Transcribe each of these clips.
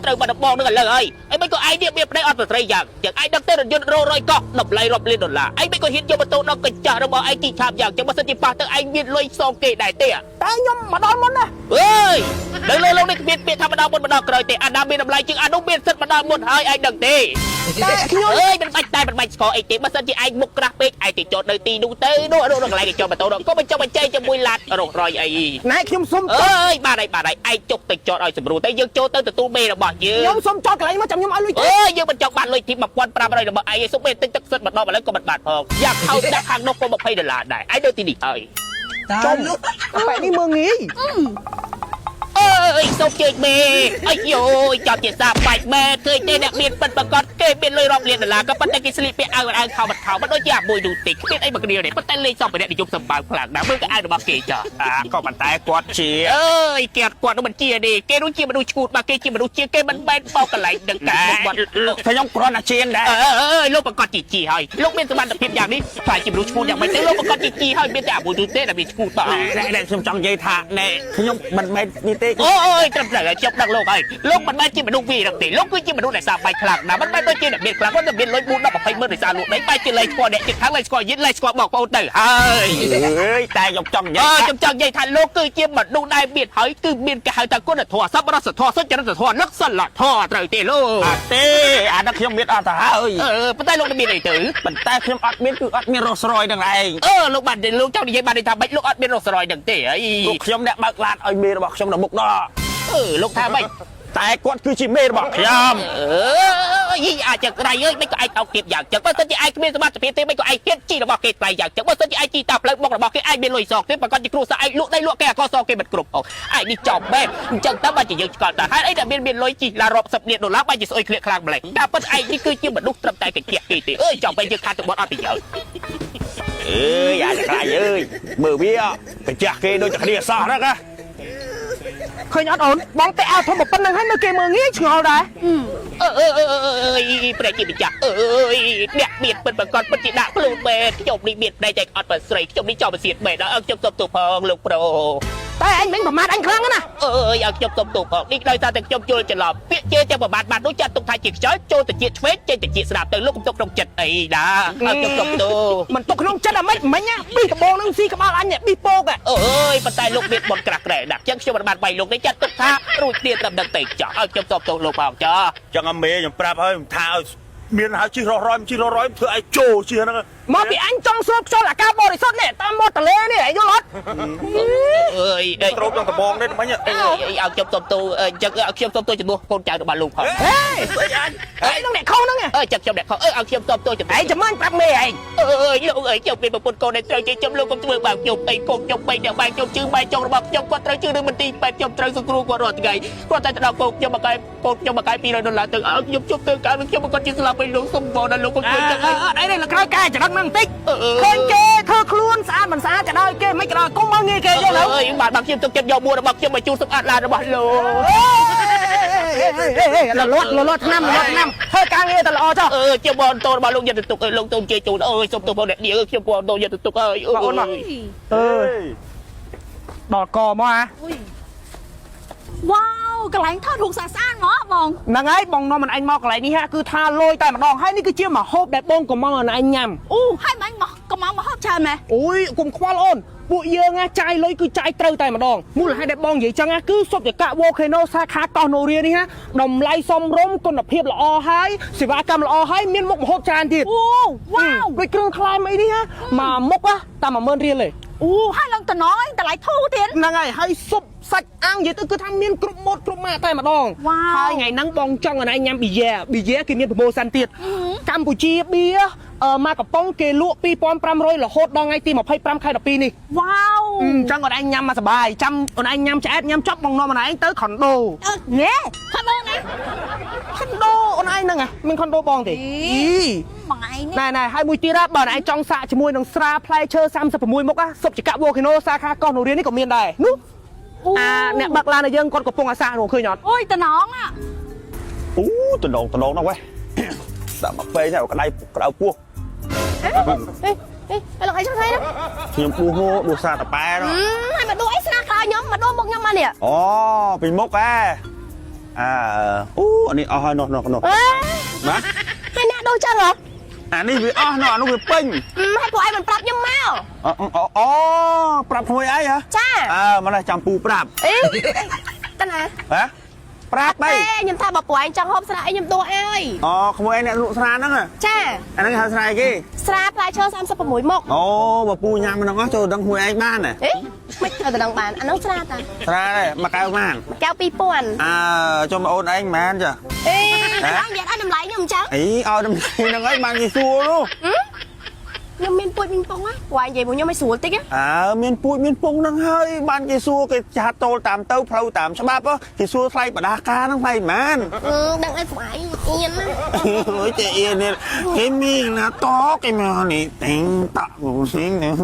ត្រូវបាត់ដំបងនឹងឥឡូវហើយអីមិនក៏ឯងនេះមានប្តីអត់ប្រស្រីយ៉ាងចឹងឯងដឹកទៅរថយន្តរោរយកោះតម្លៃរាប់លានដុល្លារឯងមិនក៏ហ៊ានយកម៉ូតូដល់កញ្ចាស់របស់ឯងជីឆាបយ៉ាងចឹងបើសិនជាប៉ះទៅឯងមានលុយសងគេដែរទេ តែខ្ញុំមកដល់មុនណា អើយនៅលើលោកនេះគ្មានពាក្យថាម្ដងមុនម្ដងក្រោយទេអាណាមានតម្លៃជាងអានោះមានសិទ្ធិម្ដងមុនហើយឯងដឹងទេ តែខ្ញុំ អើយមិនបាច់តែមិនបាច់ស្គាល់អីទេបើសិនជាឯងមុខក្រាស់ពេកឯងទៅចតនៅទីនោះទៅនោះនោះកន្លែងគេចតម៉ូតូនោះក៏មិនចង់បញ្ចេញជាមួយឡានរករយអី ណែខ្ញុំសុំ អើយបាទហើយបាទហើយឯងចុកទៅចតឲ្យសម្រួលទៅយើងចូលទៅទទួលមេរបស់យើ ខ្ញុំ ង សុំចតកន្លែងមកចាំខ្ញុំឲ្យលុយ អើយយើងមិនចង់បានលុយទី1500របស់ឯងឯងសុំពេលទិញទឹកសិតម្ដងឥឡូវក៏មិនបានផងយ៉ាងហោចដាក់ខាងនោះក៏20ដុល្លារដែរឯងនៅទីនេះហើយ ចំបែបនេះមើងងាយ អើយសូមជើញមេអាយយចាប់ជាសាបាច់មែនឃើញទេអ្នកមានពិតប្រកបគេមានលុយរាប់លានដុល្លារក៏ប៉ុន្តែគេស្លៀកពាក់អាវអាវខោបាត់ខោមិនដូចជាអាមួយនោះទេគ្មានអីមកគ្នាទេប៉ុន្តែលេងសំភារៈនិយមសម្បើមខ្លាំងណាស់មើលក៏អាវរបស់គេចា អាក៏ប៉ុន្តែគាត់ជា អើយគេគាត់នោះមិនជាទេគេនោះជាមនុស្សឈួតបាទគេជាមនុស្សជាគេមិនបែនបោកកន្លែងដឹងកា តែ រគាត់ ខ្ញុំគ្រាន់តែជាដែរ អើអើយលោកប្រកាសជាជីហើយលោកមានសមត្ថភាពយ៉ាងនេះខ្លាចជាមនុស្សឈួតយ៉ាងម៉េចទៅលោកប្រកាសជាជីហើយមានតែអាមួយនោះទេដែលមានឈួតបាទ ណែខ្ញុំចង់និយាយថាណែខ្ញុំមិនមែននេះទេ អូយត្រឹមត្រូវហើយខ្ញុំដឹងលោកហើយលោកមិនមែនជាមនុស្សវីរទេលោកគឺជាមនុស្សដែលសាបាយខ្លាំងណាស់មិនមែនដូចជាអ្នកមានខ្លាំងគាត់តែមានលុយ4 10 20ម៉ឺនដោយសារលក់ដីបែរជាលេងស្គាល់អ្នកជិតខាងលេងស្គាល់យិនលេងស្គាល់បងប្អូនទៅហើយ អើយតែខ្ញុំចង់និ អើ យាយ ខ្ញុំចង់និយាយថាលោកគឺជាមនុស្សដែលមានហើយគឺមានគេហៅថាគុណធម៌សប្បុរសធម៌សុចរិតធម៌នឹកសិលធម៌ត្រូវទេលោក អត់ទេអានោះខ្ញុំមានអត់ទៅហើយ អឺប៉ុន្តែលោកមិនមានអីទៅ ប៉ុន្តែខ្ញុំអត់មានគឺអត់មានរស់ស្រយនឹងឯង អឺលោកបានលោកចង់និយាយបានន័យថាម៉េចលោកអត់មានរស់ស្រយនឹងទេអី ពួកខ្ញុំអ្នកបើកឡានឲ្យមេរបស់ខ្ញុំនៅមុខដល់ អឺលោកថាម៉េច តែគាត់គឺជាមេរបស់ខ្ញុំ អឺយីអាចจะក្រៃអើយមិនក៏ឯងអោកទៀតយ៉ាងចឹងបើសិនជាឯងគ្មានសមត្ថភាពទេមិនក៏ឯងហ៊ានជីរបស់គេថ្លៃយ៉ាងចឹងបើសិនជាឯងជីតាមផ្លូវបុករបស់គេឯងមានលុយសងទេប្រកាសជាគ្រួសារឯងលក់ដីលក់គេអកសគេមិនគ្រប់អូឯងនេះចំមែនអញ្ចឹងតើបើជាយើងឆ្កល់តើហេតុអីដែលមានមានលុយជីឡារាប់សិបលានដុល្លារបើជាស្អុយក្លៀកខ្លាំងម្លេះតែពិតឯងនេះគឺជាមនុស្សត្រឹមតែកញ្ជះគេទេអើយចំបែយើងខាតទៅបត់អត់ប្រយោជន៍ អើយអាចខ្លាចអើយមើលវាកាចាស់គេដូចតែគ្នាសោះហ្នឹងណា ឃើញអត់អូនបងតែអាវធំប៉ុណ្្នឹងហើយនៅគេមើងងាយឆ្ងល់ដែរ អើអើអើអើយព្រះជាម្ចាស់អើយអ្នកមានពិតប្រកបពិតជាដាក់ខ្លួនមែនខ្ញុំនេះមានប្តីតែអត់ប្រស្រីខ្ញុំនេះចង់ប្រសៀតមែនដល់ឲ្យខ្ញុំសុំទូផងលោកប្រូ តែអញមិនប្រមាថអញខ្លាំងណាស់ អើយឲ្យខ្ញុំសុំទូផងនេះដោយសារតែខ្ញុំយល់ច្រឡំពាក្យជេរទាំងប្រមាថបាននោះចាត់ទុកថាជាខ្យល់ចូលទៅជាឆ្វេងចេញទៅជាស្ដាប់ទៅលោកកុំទុកក្នុងចិត្តអីណាឲ្យខ្ញុំសុំទូ មិនទុកក្នុងចិត្តអាម៉េចមិញណាប៊ីដបងនឹងស៊ីក្បាលអញនេះប៊ីពោក អើយប៉ុន្តែលោកមានបុណ្យក្រាស់ក្រែណាស់ចឹងខ្ញុំមិនបានបាយលោកនេះចាត់ទុកថារួចគ្នាត្រឹមដឹងទេចោះឲ្យខ្ញុំសុំទូលោកផងចោះ ចឹងអាមេខ្ញុំប្រាប់ហើយខ្ញុំថាឲ្យមានហើយជិះរស់រយជិះរស់រយធ្វើឲ្យចូលជិះហ្នឹង មកពីអញចង់ស្រូបខ្យល់អាកាសបរិសុទ្ធនេះតាមមាត់ទលេនេះឯងយល់អត់ អើយ ត្រូបក្នុងដបងនេះមិញ អើយឲ្យខ្ញុំសុំទូអញ្ចឹងឲ្យខ្ញុំសុំទូជំនួសកូនចៅរបស់លោកផង ហេឯងនឹងអ្នកខុសហ្នឹង អើយចឹងខ្ញុំអ្នកខុសអើឲ្យខ្ញុំសុំទូជំនួ ឯ ស ងចាំមើលប្រាប់មេឯង អើយលោកអើយខ្ញុំមានប្រពន្ធកូនដែលត្រូវជាខ្ញុំលោកកុំធ្វើបាបខ្ញុំអីកូនខ្ញុំបីអ្នកបែកខ្ញុំជឿបែកចុងរបស់ខ្ញុំគាត់ត្រូវជឿនឹងមន្ទីរពេទ្យខ្ញុំត្រូវសង្គ្រោះគាត់រាល់ថ្ងៃគាត់តែទៅដល់កូនខ្ញុំមកកែកូនខ្ញុំមកកែ200ដុល្លារទៅឲ្យខ្ញុំជប់ទៅកើតខ្ញុំគាត់ជាស្លាប់វិញលោកសុំបងដល់លោកកុំធ្វើចឹង អត់អីទេលើក្រោយកែចរិតហ្នឹងបន្តិចឃើញគេធ្វើខ្លួនស្អាតមិនស្អាតក៏ដោយគេមិនក៏ដោយកុំមើងងាយគេយល់ទៅ អើយបាទបាទខ្ញុំទុកចិត្តយកមួរបស់ខ្ញុំមកជូនសម្អាតឡានរបស់លោក លលាត់លលាត់ឆ្នាំលលាត់ឆ្នាំធ្វើការងារតែល្អចុះ អឺជាបងតូនរបស់លោកយកទៅទុកអើយលោកតូនជាជូនអើយសុំទោសបងអ្នកនាងខ្ញុំបងតូនយកទៅទុកអើយ បងអូនមកអើយដល់កមកហ่ะ វ៉ាវកន្លែងថតរូបស្អាតស្អាតហ្មងបង ហ្នឹងហើយបងនាំមិនអញមកកន្លែងនេះហ่ะគឺថាលយតែម្ដងហើយនេះគឺជាមហូបដែលបងកំងឲ្យឯងញ៉ាំ អូហើយមិនមកកំងមកហូបច្រើនមែន អូយកុំខ្វល់អូនពួកយើងណាចាយលុយគឺចាយត្រូវតែម្ដងមូលហេតុដែលបងនិយាយចឹងណាគឺសុទ្ធកៈ Volcano សាខាកោះនរានេះណាតម្លៃសមរម្យគុណភាពល្អហើយសេវាកម្មល្អហើយមានមុខម្ហូបច្រើនទៀត អូវ៉ាវ ដូចគ្រឿងក្លែមអីនេះណាមួយមុខណាតែ10000រៀលទេ អូហើយឡើងតំណងឯងតម្លៃធូរទៀត ហ្នឹងហើយហើយស៊ុបសាច់អាំងនិយាយទៅគឺថាមានគ្រប់ម៉ូតគ្រប់ម៉ាកតែម្ដង វ៉ាវ ហើយថ្ងៃហ្នឹងបងចង់ឲ្យឯងញ៉ាំប៊ីយ៉ែប៊ីយ៉ែគេមាន promotion ទៀតកម្ពុជាបៀមកកំប៉ុងគេលក់2500រហូតដល់ថ្ងៃទី25ខែ12នេះ វ៉ាវ អញ្ចឹងអូនឯងញ៉ាំមកសបាយចាំអូនឯងញ៉ាំឆ្អែតញ៉ាំចប់បងនាំអូនឯងទៅខុនដូ អឺញ៉េខដូណា ខុនដូអូនឯងហ្នឹងហ៎មានខុនដូបងទេ អី អី បងឯងនេះ ណែណែហើយមួយទៀតណាបើអូនឯងចង់សាកជាមួយនឹងស្រាផ្លែឈើ36មុខណាសុបចកៈ Volcano សាខាកោះនរានេះក៏មានដែរនោះអាអ្នកបាក់ឡានឲ្យយើងគាត់កំពុងអាសានោះឃើញអត់ អូយតំណងอ่ะ អូតំណងតំណងណាស់វ៉េដាក់មកពេកហើយក្តៅក្តៅពោះ អេអេលោកអីចង់ស្អីណា ខ្ញុំដួសហូដួសសាតប៉ែនោះ ហើយមកដួសអីស្នាក្រោយខ្ញុំមកដួសមុខខ្ញុំមកនេះ អូពីមុខឯង អើអូអានេះអស់ហើយនោះនោះនោះ អេ ណា ហើយអ្នកដូរចឹងហ៎ អានេះវាអស់នោះអានោះវាពេញ ហើយពួកឯងមិនប្រាប់ខ្ញុំមក អូអូប្រាប់ក្មួយអីហ៎ ចា អើមកនេះចាំពូប្រាប់ អីតើណា ហ៎ប្រាប់អី ទេខ្ញុំថាបើពួកឯងចង់ហូបស្រាអីខ្ញុំដួសឲ្យ អូក្មួយឯងអ្នកលក់ស្រាហ្នឹងហ៎ ចា អាហ្នឹងហៅស្រាអីគេ ស្រាផ្លែឈើ36មុខ អូបើពូញ៉ាំហ្នឹងអស់ចូលដឹងក្មួយឯងបានហ៎ អេមិនត្រូវតែដឹងបានអាហ្នឹងស្រាតា ស្រាដែរមួយកែវបាន មួយកែវ2000 អើចុះមកអូនឯងមែនចា អេអញនិយាយឲ្យតម្លៃខ្ញុំអញ្ចឹង អីឲ្យតម្លៃហ្នឹងឯងបានគេសួរនោះ ខ្ញុំមានពួយមានពងណាពួកឯងនិយាយមកខ្ញុំឲ្យស្រួលតិចណា អើមានពូជមានពងហ្នឹងហើយបានគេសួរគេចាត់តូលតាមទៅផ្លូវតាមច្បាប់ហ៎គេសួរថ្លៃបដាការហ្នឹងថ្លៃប៉ុន្មាន អឺដឹងអីពួកឯងអៀនណា អើយចេះអៀននេះគេមានណាតគេមកនេះតែងតាក់នេះ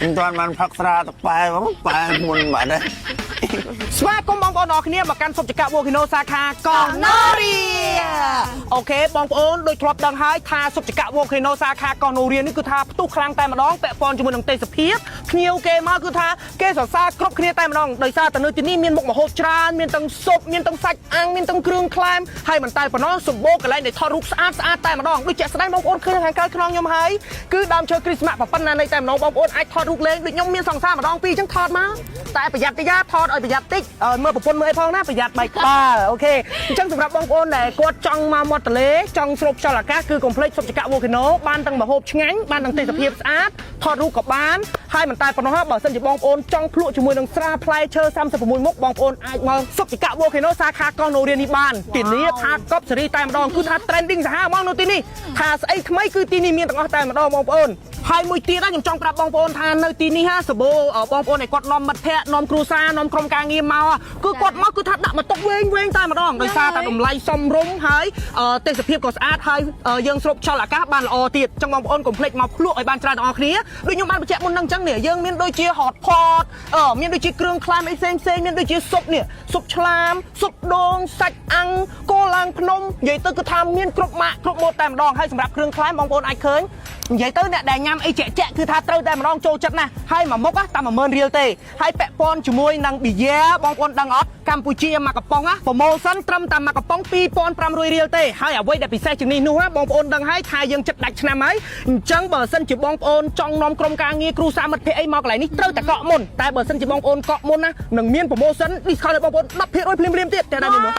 មិនទាន់បានផឹកស្រាតប៉ែហ្មងប៉ែមុនបាត់ហើយ ស្វាគមន៍បងប្អូនអរគ្នាមកកាន់សុបចក Volcano សាខាកោះនរា OK បងប្អូនដូចធ្លាប់ដឹងហើយថាសុបចក Volcano សាខាកោះនរានេះគឺថាផ្ទុះខ្លាំងតែម្ដងពាក់ព័ន្ធជាមួយនឹងទេសភាពភ្ញៀវគេមកគឺថាគេសរសើរគ្រប់គ្នាតែម្ដងដោយសារតែនៅទីនេះមានមុខម្ហូបច្រើនមានទាំងស៊ុបមានទាំងសាច់អាំងមានទាំងគ្រឿងក្លែមហើយមិនតែប៉ុណ្ណោះសម្បូរកន្លែងដែលថតរូបស្អាតស្អាតតែម្ដងដូចជាក់ស្ដែងបងប្អូនឃើញខាងក្រៅខ្នងខ្ញុំហើយគឺដើមឈើគ្រីស្មាស់ប៉ុណ្ណានៃតែម្ដងបងប្អូនអាចថតរូបលេងដូចខ្ញុំមានសង្សារម្ដងពីរអញ្ចឹងថតមកតែប្រយ័ត្នតិចណាថតឲ្យប្រយ័ត្នតិចឲ្យមើលប្រពន្ធមើលអីផងណាប្រយ័ត្នបែកក្បាល OK អញ្ចឹងសម្រាប់បងប្អូនដែលគាត់ចង់មកមាត់ទន្លេចង់ស្រូបខ្យល់អាកាសគឺកុំភ្លេចសុបចក Volcano បានទាំងម្ហូបឆ្ងាញ់បានទាំងទេសភាពស្អាតថតរូបក៏បានហើយមិនតែប៉ុណ្ណោះបើសិនជាបងប្អូនចង់ភ្លក់ជាមួយនឹងស្រាផ្លែឈើ36មុខបងប្អូនអាចមកសុបចក Volcano សាខាកោះនរានេះបានធានាថាកប់សេរីតែម្ដងគឺថា trending សាហាវហ្មងនៅទីនេះថាស្អីថ្មីគឺទីនេះមានទាំងអស់តែម្ដងបងប្អូនហើយមួយទៀតណាខ្ញុំចង់ប្រាប់បងប្អូនថានៅទីនេះហាសបោបងប្អូនដែលគាត់នាំមិត្តភ័ក្តិនាំគ្រួសារនាំក្រុមការងារមកគឺគាត់មកគឺថាដាក់មកតុវែងវែងតែម្ដងដោយសារតែតម្លៃសមរម្យហើយទេសភាពក៏ស្អាតហើយយើងស្រូបខ្យល់អាកាសបានល្អទៀតចឹងបងប្អូនកុំភ្លេចមកភ្លក់ឲ្យបានច្រើនទាំងអស់គ្នាដូចខ្ញុំបានបញ្ជាក់មុនហ្នឹងចឹងនេះយើងមានដូចជា hot pot មានដូចជាគ្រឿងក្លែមអីផ្សេងផ្សេងមានដូចជាស៊ុបនេះស៊ុបឆ្លាមស៊ុបដូងសាច់អាំងគោឡើងភ្នំនិយាយទៅគឺថាមានគ្រប់ម៉ាកគ្រប់ម៉ូតតែម្ដងហើយសម្រាប់គ្រឿងក្លែមបងប្អូនអាចឃើញនិយាយទៅអ្នកដែលញ៉ាំអីជាក់ជាក់គឺថាត្រូវតែម្ដងចូលចិត្តណាស់ហើយមួយមុខតាម10000រៀលទេហើយពាក់ព័ន្ធជាមួយនឹងប៊ីយ៉ាបងប្អូនដឹងអត់កម្ពុជាមួយកំប៉ុងណា promotion ត្រឹមតែមួយកំប៉ុង2500រៀលទេហើយអ្វីដែលពិសេសជាងនេះនោះណាបងប្អូនដឹងហើយថាយើងចិត្តដាច់ឆ្នាំហើយអញ្ចឹងបើសិនជាបងប្អូនចង់នាំក្រុមការងារគ្រួសារមិត្តភ័ក្តិអីមកកន្លែងនេះត្រូវតែកក់មុនតែបើសិនជាបងប្អូនកក់មុនណានឹងមាន promotion discount ឲ្យបងប្អូន10%ភ្លាមៗទៀតតែដែរមើល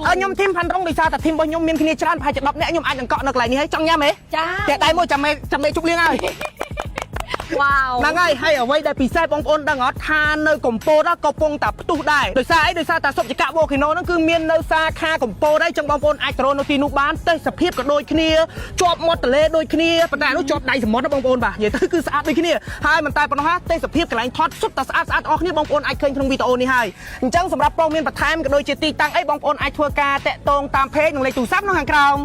អើខ្ញុំធីមផាន់រងដោយសារតែធីមរបស់ខ្ញុំមានគ្នាច្រើនប្រហែលជា10នាក់ខ្ញុំអាចនឹងកក់នៅកន្លែងនេះហើយចង់ញ៉ាំហ៎ ចា តែដៃមួយចាំមេចាំមេជុកលៀងហើយ វ៉ាវ ហ្នឹងហើយហើយអ្វីដែលពិសេសបងប្អូនដឹងអត់ថានៅកំពតក៏កំពុងតែផ្ទុះដែរដោយសារអីដោយសារតែសុបចក Volcano ហ្នឹងគឺមាននៅសាខាកំពតហើយចឹងបងប្អូនអាចទៅរកនៅទីនោះបានទេសភាពក៏ដូចគ្នាជាប់មាត់ទន្លេដូចគ្នាប៉ុន្តែអានោះជាប់ដៃសមុទ្រណាបងប្អូនបាទនិយាយទៅគឺស្អាតដូចគ្នាហើយមិនតែប៉ុណ្ណោះហ่าទេសភាពកន្លែងថតសុទ្ធតែស្អាតស្អាតអស់គ្នាបងប្អូនអាចឃើញក្នុងវីដេអូនេះហើយអញ្ចឹងសម្រាប់ព័ត៌មានបន្ថែមក៏ដូចជាទីតាំងអីបងប្អូនអាចធ្វើការតាក់ទងតាម page និងលេខទូរស័ព្ទនៅខាងក្រោម